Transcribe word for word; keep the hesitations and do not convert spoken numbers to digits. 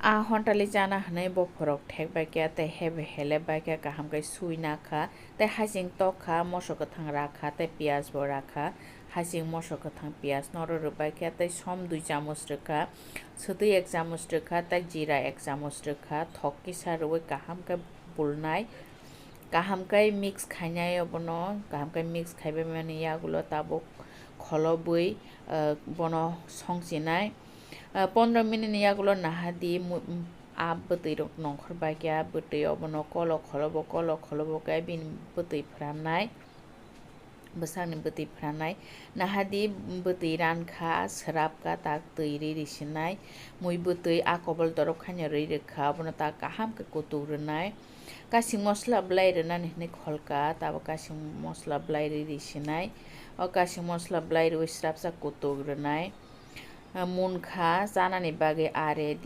A hontali chana hwnwi bophorok thek bai kha tei hebe hele bai kha, kaham khe sui na kha tei hasing tok kha, moso kwthang ra kha tei piyaj bo ra kha. Hasing moso kwthang piyaj no rw bai kha tei som dui chamuch rw kha, swtwi ek chamuch rw kha tei jira ek chamuch rw kha, thok kisa rwui kaham khe bulnai. Kaham khe mix khainai obono, kaham khe mix khaibai mani yagulo tabuk kholobwi, ah, bono songchinai. Ah, pondro minute ni yagulo nahadi mu-, ah, bwtwi rok nongkhor bai khe, ah, bwtwi obono kolo kholobo, kolo kholobo khe bini bwtwi phrannai, bwsakni bwtwi phrannai. Nahadi bwtwi ran kha, swrap kha, tak twi rwi rwi sinai. Mui bwtwi a kobol dorop khaino rwi rwkha, obono tak kaham khe kutuk rwnai. Kasing mosla bwlai rwnani hwnwi kholka, tabuk kasing mosla bwlai rwi rwi sinai. O kasing mosla bwlai rwi srapsa kutuk rwnai. Ah, munkha chanani bagwi a ready.